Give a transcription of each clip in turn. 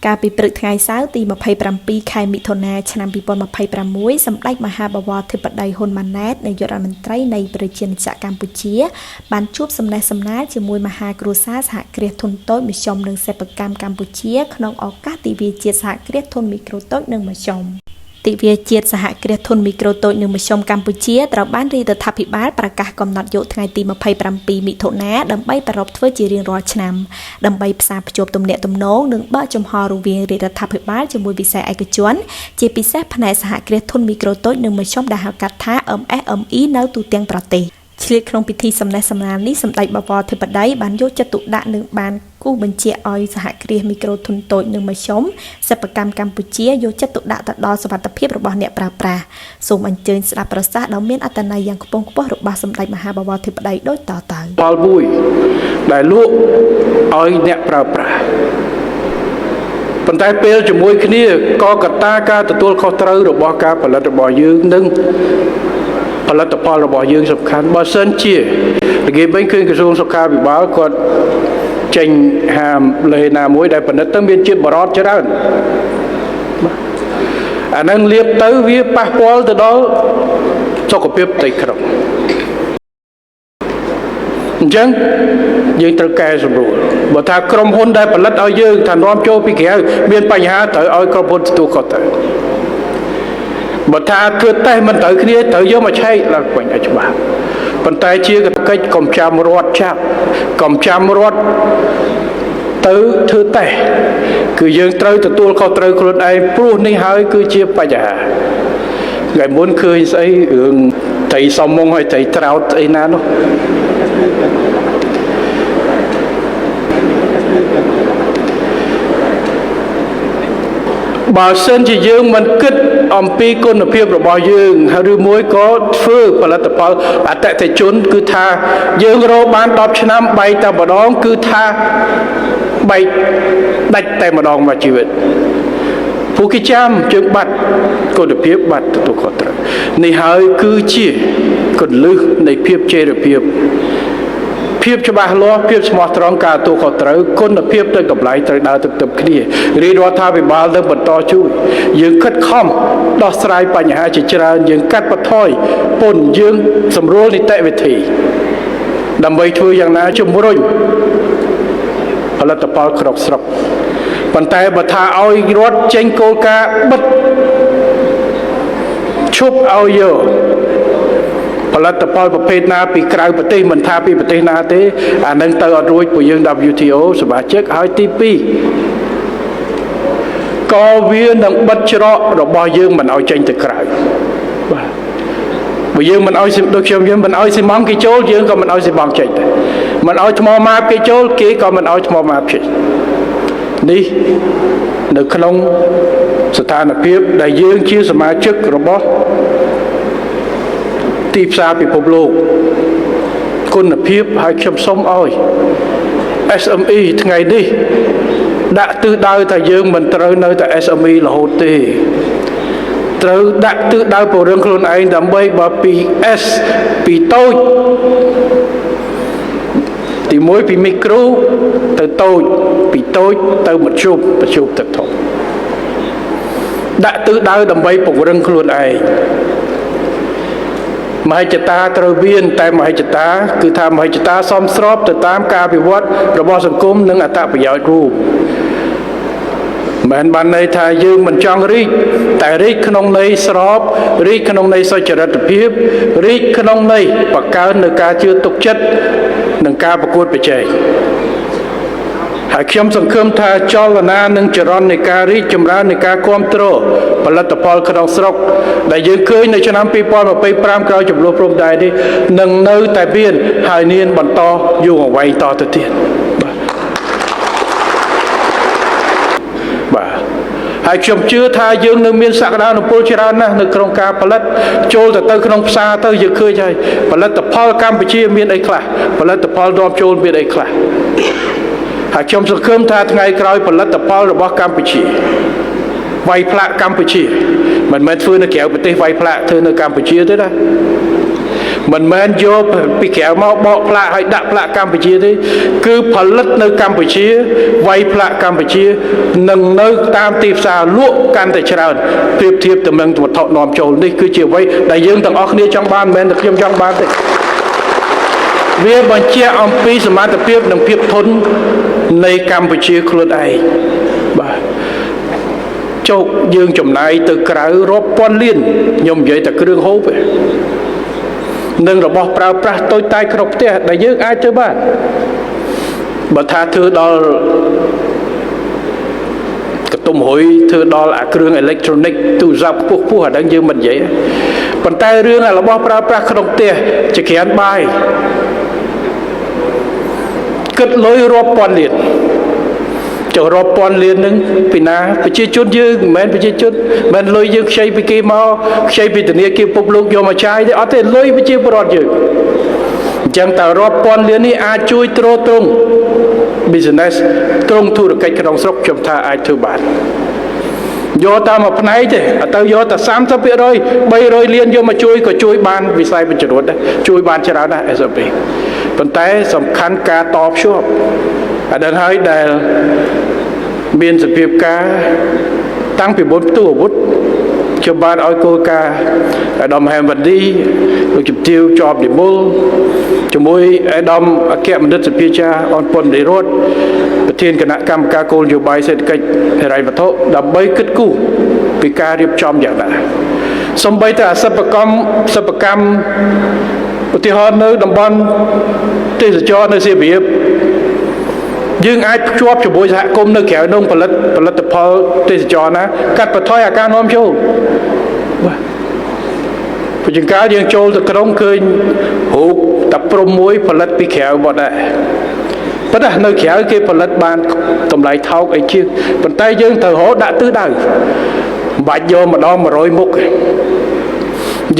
កាលពីព្រឹកថ្ងៃសៅរ៍ទី27ខែមិថុនាឆ្នាំ2026សម្ដេចមហាបវរធិបតីហ៊ុនម៉ាណែតនាយករដ្ឋមន្ត្រីនៃប្រជាណាចក្រកម្ពុជា បានជួបសំណេះសំណាលជាមួយមហាគ្រួសារសហគ្រាសធុនតូចមធ្យមនិងសិប្បកម្មកម្ពុជាក្នុងឱកាសទិវាជាតិសហគ្រាសធុនមីក្រូតូចនិងមធ្យមទិវាជាតិសហគ្រាសធុនមីក្រូតូចនិងមធ្យមកម្ពុជាត្រូវបានរាជរដ្ឋាភិបាលប្រកាសកំណត់យកថ្ងៃទី27មិថុនាដើម្បីប្រារព្ធធ្វើជារៀងរាល់ឆ្នាំដើម្បីផ្សារភ្ជាប់ទំនាក់ទំនងនិងបើកចំហរវាងរាជរដ្ឋាភិបាលជាមួយវិស័យឯកជនជាពិសេសផ្នែកសហគ្រាសធុនមីក្រូតូចនិងមធ្យមដែលហៅកាត់ថា MSME នៅទូទាំងប្រទេសឆ្លៀតក្នុងពិធីសំណេះសំណាលនេះសម្ដេចបវរធិបតីបានយកចិត្តទុកដាក់និងបានគូសបញ្ជាក់ឲ្យសហគ្រាសមីក្រូធុនតូចនិងមធ្យមសិប្បកម្មកម្ពុជាយកចិត្តទុកដាក់ទៅដល់សុវត្ថិភាពរបស់អ្នកប្រើប្រាស់សូមអញ្ជើញស្ដាប់ប្រសាសន៍ដ៏មានអត្ថន័យយ៉ាងខ្ពង់ខ្ពស់របស់សម្ដេចមហាបវរធិបតីដូចតទៅ ផលមួយដែលលក់ឲ្យអ្នកប្រើប្រាស់ប៉ុន្តែពេលជាមួយគ្នាក៏កត្តាការទទួលខុសត្រូវរបស់ការផលិតរបស់យើងនិងផលិតផលរបស់យើងសំខាន់បើសិនជានិយាយវិញគឺក្រសួងសុខាភិបាលគាត់ចេញហាមលេណាមួយដែលផលិតទៅមានជាតិបារតច្រើនអានឹងលៀបទៅវាប៉ះពាល់ទៅដល់សុខភាពផ្ទៃក្នុងអញ្ចឹងយើងត្រូវកែសម្រួលបើថាក្រុមហ៊ុនដែលផលិតឲ្យយើងថានាំចូលពីក្រៅមានបញ្ហាត្រូវឲ្យក្រុមហ៊ុនទទួលខុសត្រូវបើថាធ្វើតេស្តមិនត្រូវគ្នាត្រូវយកមកឆែកឡើងវិញឲ្យច្បាស់ប៉ុន្តែជាកិច្ចកុំចាំរត់ចាប់កុំចាំរត់ទៅធ្វើតេស្តគឺយើងត្រូវទទួលខុសត្រូវខ្លួនឯងព្រោះនេះហើយគឺជាបញ្ហាថ្ងៃមុនឃើញស្អីរឿងត្រីសំមុងហើយត្រីត្រោតស្អីណានោះបើសិនជាយើងមិនគិតអំពីគុណភាពរបស់យើងហើយឬមួយក៏ធ្វើផលិតផលអតិថិជនគឺថាយើងរកបាន10ឆ្នាំបែកតែម្ដងគឺថាបែកដាច់តែម្ដងមួយជីវិតពួកគេចាំជើងបាត់គុណភាពបាត់ទទួលខុសត្រូវនេះហើយគឺជាគន្លឹះនៃភាពចីរភាពភាពច្បាស់លាស់ភាពស្មោះត្រង់ការទទួលខុសត្រូវគុណភាពនិងតម្លៃត្រូវដើរទន្ទឹមគ្នារាជរដ្ឋាភិបាលនឹងបន្តជួយយើងខិតខំដោះស្រាយបញ្ហាជាច្រើនយើងកាត់បន្ថយពន្ធយើងសម្រួលនីតិវិធីដើម្បីធ្វើយ៉ាងណាជំរុញផលិតផលក្នុងស្រុកប៉ុន្តែបើថាឲ្យរដ្ឋចេញគោលការណ៍បិទឈប់ឲ្យយកផលិតផលប្រភេទណាពីក្រៅប្រទេសមិនថាពីប្រទេសណាទេអានឹងទៅអត់រួចពួកយើង WTO សមាជិកហើយទី2ក៏វានឹងបិទច្រករបស់យើងមិនឲ្យចេញទៅក្រៅបាទបើយើងមិនឲ្យដូចខ្ញុំយើងមិនឲ្យស៊ីម៉ងគេចូលយើងក៏មិនឲ្យស៊ីម៉ងចេញដែរមិនឲ្យថ្មម៉ាបគេចូលគេក៏មិនឲ្យថ្មម៉ាបចេញនេះនៅក្នុងស្ថានភាពដែលយើងជាសមាជិករបស់ទីផ្សារពិភពលោកគុណភាពហើយខ្ញុំសូមឲ្យ SME ថ្ងៃនេះដាក់ទិសដៅថាយើងមិនត្រូវនៅតែ SME រហូតទេត្រូវដាក់ទិសដៅពង្រឹងខ្លួនឯងដើម្បីបើពី S ពីតូចទី1ពីមីក្រូទៅតូចពីតូចទៅមធ្យមមធ្យមទៅធំដាក់ទិសដៅដើម្បីពង្រឹងខ្លួនឯងមហិច្ឆតាត្រូវមានតែមហិច្ឆតាគឺថាមហិច្ឆតាសមស្របទៅតាមការវិវត្តរបស់សង្គមនិងអត្ថប្រយោជន៍រួមមិនបានន័យថាយើងមិនចង់រីកតែរីកក្នុងន័យស្របរីកក្នុងន័យសុចរិតភាពរីកក្នុងន័យបង្កើននៅការជឿទុកចិត្តនិងការប្រកួតប្រជែងហើយខ្ញុំសង្ឃឹមថាចលនានិងចរន្តនៃការរីកចម្រើននៃការគ្រប់គ្រងផលិតផលក្នុងស្រុកដែលយើងឃើញនៅឆ្នាំ2025ក្រោយចំនួនព្រំដែននេះនឹងនៅតែមានហើយនានបន្តយូរអង្វែងតទៅទៀតបាទហើយខ្ញុំជឿថាយើងនៅមានសក្តានុពលច្រើនណាស់នៅក្នុងការផលិតចូលទៅក្នុងផ្សារទៅយើងឃើញហើយផលិតផលកម្ពុជាមានអីខ្លះផលិតផលនាំចូលមានអីខ្លះហើយខ្ញុំសង្ឃឹមថាថ្ងៃក្រោយផលិតផលរបស់កម្ពុជាវាយផ្លាកកម្ពុជាមិនមែនធ្វើនៅក្រៅប្រទេសវាយផ្លាកធ្វើនៅកម្ពុជាទេណា មិនមែនយកពីក្រៅមកបកផ្លាកឲ្យដាក់ផ្លាកកម្ពុជាទេគឺផលិតនៅកម្ពុជាវាយផ្លាកកម្ពុជានឹងនៅតាមទីផ្សារលក់កាន់តែច្រើនប្រៀបធៀបទៅនឹងវត្ថុនាំចូលនេះគឺជាអ្វីដែលយើងទាំងអស់គ្នាចង់បានមិនមែនតែខ្ញុំចង់បានទេវាបញ្ជាក់អំពីសមត្ថភាពនិងភាពធន់នៃកម្ពុជាខ្លួនឯងបាទជោគយើងចំណាយទៅក្រៅរាប់ពាន់លានខ្ញុំនិយាយតែគ្រឿងហូបទេនិងរបស់ប្រើប្រាស់តូចតាចក្នុងផ្ទះដែលយើងអាចធ្វើបានបើថាធ្វើដល់កតុំរុយធ្វើដល់អាគ្រឿងអេឡិចត្រូនិកទូរស័ព្ទខ្ពស់ខ្ពស់អាហ្នឹងយើងមិននិយាយប៉ុន្តែរឿងរបស់ប្រើប្រាស់ក្នុងផ្ទះជាក្រានបាយគិតលុយរាប់ពាន់លានចុះរាប់ពាន់លានហ្នឹងពីណាប្រជាជនយើងមិនមែនប្រជាជនមិនលុយយើងខ្ចីពីគេមកខ្ចីពីធនាគារពិភពលោកយកមកចាយទេអត់ទេលុយប្រជាពលរដ្ឋយើងអញ្ចឹងតើរាប់ពាន់លាននេះអាចជួយទ្រទ្រង់ business ទ្រង់ធុរកិច្ចក្នុងស្រុកខ្ញុំថាអាចធ្វើបានយកតាមមួយផ្នែកទេអត់ទៅយកតែ30% 300លានយកមកជួយក៏ជួយបានវិស័យបញ្ជ្រួតដែរជួយបានច្រើនណាស់ SOP ប៉ុន្តែសំខាន់ការតភ្ជាប់អានឹងហើយដែលមានសភាពការតាំងពីមុនផ្ទុះអាវុធខ្ញុំបានឲ្យគោលការណ៍អាដាមហែមវណ្ឌីលោកជំទាវជាប់និមលជាមួយអាដាមអគ្គបណ្ឌិតសភាចាអនប៉ុនរីរតប្រធានគណៈកម្មការគោលនយោបាយសេដ្ឋកិច្ចហិរញ្ញវត្ថុដើម្បីគិតគូរពីការរៀបចំយ៉ាងណាសំបីតែអសិបកម្មសិប្បកម្មឧទាហរណ៍នៅតំបន់ទេសចរនៅសៀមរាបយើងអាចភ្ជាប់ជាមួយសហគមន៍នៅក្រៅនោះផលិតផលិតផលទេសចរណាកាត់បន្ថយអាការនាំចូលបាទព្រោះជាងកាលយើងចូលទៅក្រុងឃើញរូបតែព្រំមួយផលិតពីក្រៅមកដែរប៉ុន្តែនៅក្រៅគេផលិតបានតម្លៃថោកអីជាងប៉ុន្តែយើងត្រូវរកដាក់ទិសដៅមិនបាច់យកម្ដង100មុខ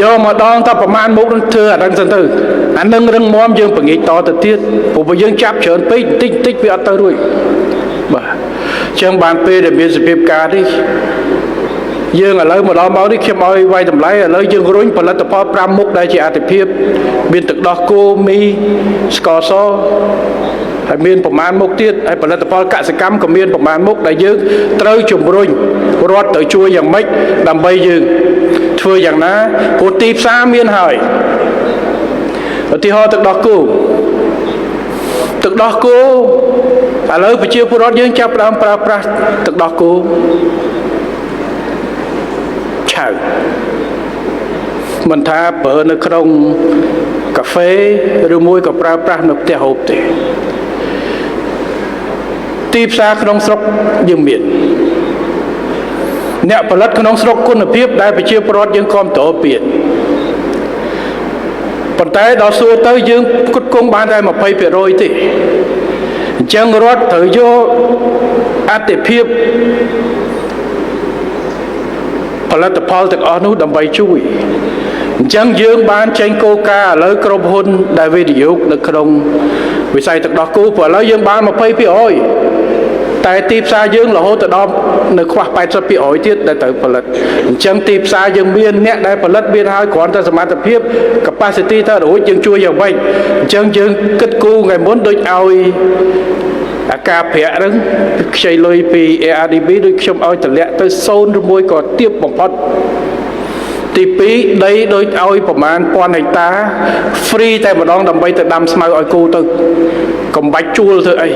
យកម្ដងតែប្រមាណមុខនឹងធ្វើអានឹងសិនទៅអានឹងរឹងមាំយើងពង្រីកតទៅទៀតព្រោះបើយើងចាប់ច្រើនពេកបន្តិចបន្តិចវាអត់ទៅរួចបាទអញ្ចឹងបានពេលដែលមានសភាពការនេះយើងឥឡូវមកដល់មកនេះខ្ញុំឲ្យវាយតម្លៃឥឡូវយើងរុញផលិតផល5មុខដែលជាអតិភិបមានទឹកដោះគោមីស្ករសហើយមានប្រមាណមុខទៀតហើយផលិតផលកសិកម្មក៏មានប្រមាណមុខដែលយើងត្រូវជំរុញរដ្ឋទៅជួយយ៉ាងម៉េចដើម្បីយើងធ្វើយ៉ាងណាព្រោះទីផ្សារមានហើយឧទាហរណ៍ទឹកដោះគោទឹកដោះគោឥឡូវប្រជាពលរដ្ឋយើងចាប់ផ្ដើមប្រើប្រាស់ទឹកដោះគោឆៅមិនថាប្រើនៅក្នុងកាហ្វេឬមួយក៏ប្រើប្រាស់នៅផ្ទះហូបទេទីផ្សារក្នុងស្រុកយើងមានអ្នកផលិតក្នុងស្រុកគុណភាពដែលប្រជាពលរដ្ឋយើងគ្រប់គ្រងពៀនប៉ុន្តែដល់សួរទៅយើងផ្គត់ផ្គង់បានតែ20%ទេអញ្ចឹងរដ្ឋត្រូវយកអតិភិបផលិតផលទាំងអស់នោះដើម្បីជួយអញ្ចឹងយើងបានចេញគោលការណ៍ឥឡូវក្រុមហ៊ុនដែលវិនិយោគនៅក្នុងវិស័យទឹកដោះគោព្រោះឥឡូវយើងបាន20%តែទីផ្សារយើងរហូតទៅដល់នៅខ្វះ80%ទៀតដែលត្រូវផលិតអញ្ចឹងទីផ្សារយើងមានអ្នកដែលផលិតមានហើយគ្រាន់តែសមត្ថភាព capacity ទៅរួចយើងជួយយ៉ាងម៉េចអញ្ចឹងយើងគិតគូរថ្ងៃមុនដូចឲ្យអាការប្រាក់ហ្នឹងខ្ចីលុយពី ARDB ដូចខ្ញុំឲ្យតម្លាក់ទៅ0ឬមួយក៏ទាបបំផុតទី2ដីដូចឲ្យប្រមាណ1000ហិកតា free តែម្ដងដើម្បីទៅដាំស្មៅឲ្យគោទៅកុំបាច់ជួលធ្វើអី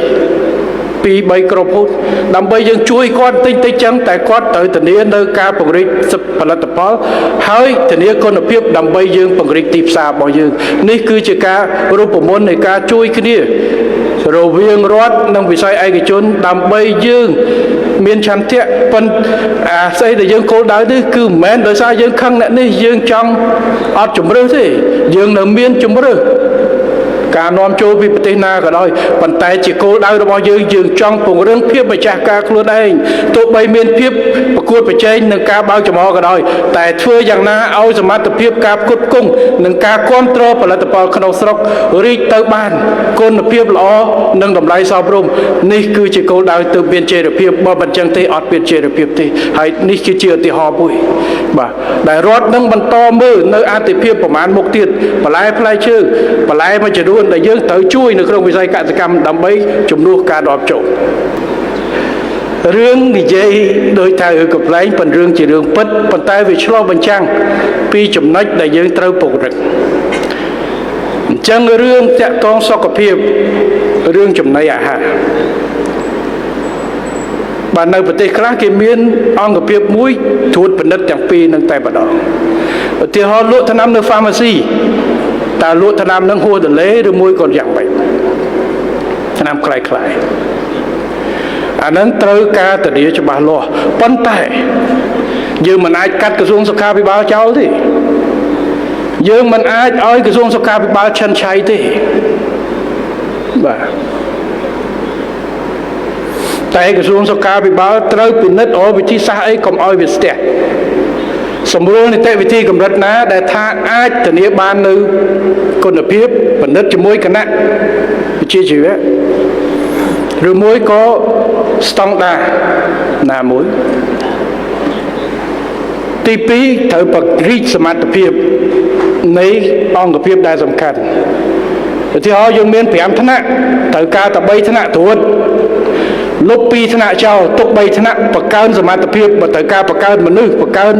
2 3ក្រុមហ៊ុនដើម្បីយើងជួយគាត់តិចតិចចឹងតែគាត់ត្រូវធានានៅការពង្រីកផលិតផលហើយធានាគុណភាពដើម្បីយើងពង្រីកទីផ្សាររបស់យើងនេះគឺជាការរូបមន្តនៃការជួយគ្នារវាងរដ្ឋនិងវិស័យឯកជនដើម្បីយើងមានឆន្ទៈប៉ុន្តែអាស្អីដែលយើងគោលដៅនេះគឺមិនមែនដោយសារយើងខឹងអ្នកនេះយើងចង់អត់ជំរឿសទេយើងនៅមានជំរឿស ការនាំចូលពីប្រទេសណាក៏ដោយប៉ុន្តែជាគោលដៅរបស់យើងយើងចង់ពង្រឹងភាពម្ចាស់ការខ្លួនឯងទោះបីមានភាពប្រកួតប្រជែងនឹងការបើកចំហក៏ដោយតែធ្វើយ៉ាងណាឲ្យសមត្ថភាពការផ្គត់ផ្គង់និងការគ្រប់គ្រងផលិតផលក្នុងស្រុករីកទៅបានគុណភាពល្អនិងតម្លៃសមរម្យនេះគឺជាគោលដៅទើបមានចីរភាពបើមិនចឹងទេអត់មានចីរភាពទេហើយនេះគឺជាឧទាហរណ៍មួយបាទដែលរដ្ឋនឹងបន្តមើលនៅអតិភិបប្រមាណមុខទៀតបន្លែផ្លែឈើបន្លែមួយចំនួនដែលយើងត្រូវជួយនៅក្នុងវិស័យកសិកម្មដើម្បីជំនួសការនាំចូលរឿងនិយាយដោយថារឿងកំប្លែងប៉ុន្តែរឿងជារឿងពិតប៉ុន្តែវាឆ្លុះបញ្ចាំងពីចំណុចដែលយើងត្រូវពង្រឹងអញ្ចឹងរឿងតាក់ទងសុខភាពរឿងចំណីអាហារបាទនៅប្រទេសខ្លះគេមានអង្គភាពមួយត្រួតពិនិត្យទាំងពីរនឹងតែម្ដងឧទាហរណ៍លក់ថ្នាំនៅ pharmacy តើលក់ថ្នាំនឹងហួសទលេឬមួយក៏យ៉ាងម៉េចថ្នាំคล้ายៗអានឹងត្រូវការធានាច្បាស់លាស់ប៉ុន្តែយើងមិនអាចកាត់ក្រសួងសុខាភិបាលចោលទេយើងមិនអាចឲ្យក្រសួងសុខាភិបាលឆិនឆៃទេបាទតែក្រសួងសុខាភិបាលត្រូវពិនិត្យរកវិធីសាស្ត្រអីកុំឲ្យវាស្ទះសម្រួលនីតិវិធីកម្រិតណាដែលថាអាចធានាបាននៅគុណភាពពិនិត្យជាមួយគណៈវិជ្ជាជីវៈឬមួយក៏ស្តង់ដារណាមួយទី2ត្រូវពង្រីកសមត្ថភាពនៃអង្គភាពដែលសំខាន់ឧទាហរណ៍យើងមាន5ថ្នាក់ត្រូវការតែ3ថ្នាក់ត្រួតលុប2ថ្នាក់ចោលទុក3ថ្នាក់បង្កើនសមត្ថភាពបើត្រូវការបង្កើនមនុស្សបង្កើន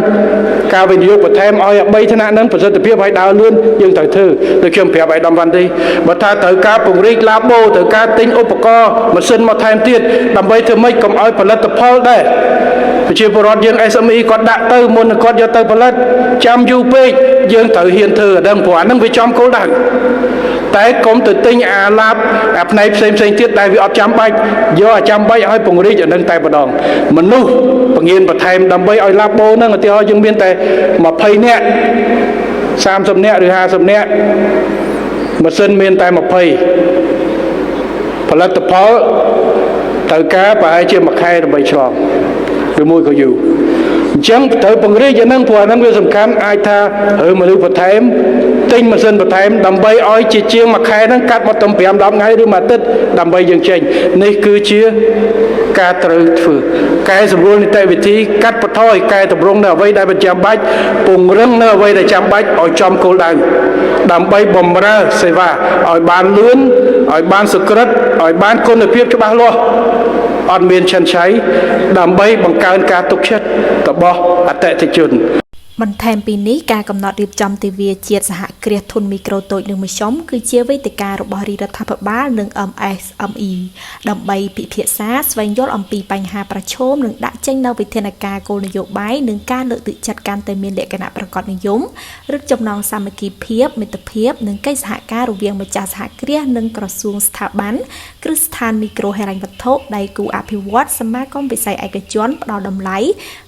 ការវិនិយោគបន្ថែមឲ្យ3ថ្នាក់ហ្នឹងប្រសិទ្ធភាពឲ្យដើរលឿនយើងត្រូវធ្វើដូចខ្ញុំប្រាប់ឲ្យដំវ៉ាន់ទីបើថាត្រូវការពង្រីកឡាបូត្រូវការទិញឧបករណ៍ម៉ាស៊ីនមកថែមទៀតដើម្បីធ្វើម៉េចកុំឲ្យផលិតផលដែរប្រជាពលរដ្ឋយើង SME គាត់ដាក់ទៅមុននឹងគាត់យកទៅផលិតចាំយូរពេកយើងត្រូវហ៊ានធ្វើអាហ្នឹងព្រោះអាហ្នឹងវាចំគោលដៅតែកុំទៅទិញអាឡាបអាផ្នែកផ្សេងផ្សេងទៀតដែលវាអត់ចាំបាច់យកអាចាំបាច់ឲ្យពង្រីកអានឹងតែម្ដងមនុស្សបង្រៀនបន្ថែមដើម្បីឲ្យឡាបូហ្នឹងឧទាហរណ៍យើងមានតែ20នាក់30នាក់ឬ50នាក់ម៉ាស៊ីនមានតែ20ផលិតផលត្រូវការប្រហែលជាមួយខែដើម្បីឆ្លងឬមួយក៏យូរអញ្ចឹងត្រូវពង្រីកអាហ្នឹងព្រោះអាហ្នឹងវាសំខាន់អាចថារើមនុស្សបន្ថែមទិញម៉ាស៊ីនបន្ថែមដើម្បីឲ្យជាជាងមួយខែហ្នឹងកាត់មកត្រឹម5 10ថ្ងៃឬមួយអាទិត្យដើម្បីយើងចេញនេះគឺជាការត្រូវធ្វើកែសម្រួលនីតិវិធីកាត់បន្ថយកែតម្រង់នៅអ្វីដែលមិនចាំបាច់ពង្រឹងនៅអ្វីដែលចាំបាច់ឲ្យចំគោលដៅដើម្បីបំរើសេវាឲ្យបានលឿនឲ្យបានសុក្រិតឲ្យបានគុណភាពច្បាស់លាស់អត់មានឆិនឆៃដើម្បីបង្កើនការទុកចិត្តរបស់អតិថិជន បន្ថែមពីនេះការកំណត់រៀបចំទិវាជាតិសហគ្រាសធុនមីក្រូតូចនិងមធ្យមគឺជាវេទិការបស់រាជរដ្ឋាភិបាលនិង MSME ដើម្បីពិភាក្សាស្វែងយល់អំពីបញ្ហាប្រឈមនិងដាក់ចេញនូវវិធានការគោលនយោបាយនិងការលើកទឹកចិត្តកាន់តែមានលក្ខណៈប្រាកដនិយមរឹតចំណងសាមគ្គីភាពមិត្តភាពនិងកិច្ចសហការរវាងម្ចាស់សហគ្រាសនិងក្រសួងស្ថាប័នគ្រឹះស្ថានមីក្រូហិរញ្ញវត្ថុដៃគូអភិវឌ្ឍសមាគមវិស័យឯកជនផ្ដល់តម្លៃ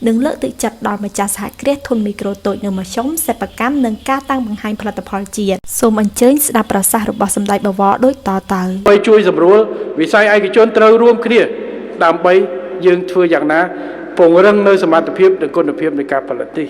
និងលើកទឹកចិត្តដល់ម្ចាស់សហគ្រាសធុនមីក្រូតូចនិងមធ្យមសិប្បកម្មនិងការតាំងបង្ហាញផលិតផលជាតិសូមអញ្ជើញស្ដាប់ប្រសាសន៍របស់សម្ដេចបវរដូចតទៅ ដើម្បីជួយសម្រួលវិស័យឯកជនត្រូវរួមគ្នាដើម្បីយើងធ្វើយ៉ាងណាពង្រឹងនៅសមត្ថភាពនិងគុណភាពនៃការផលិតនេះ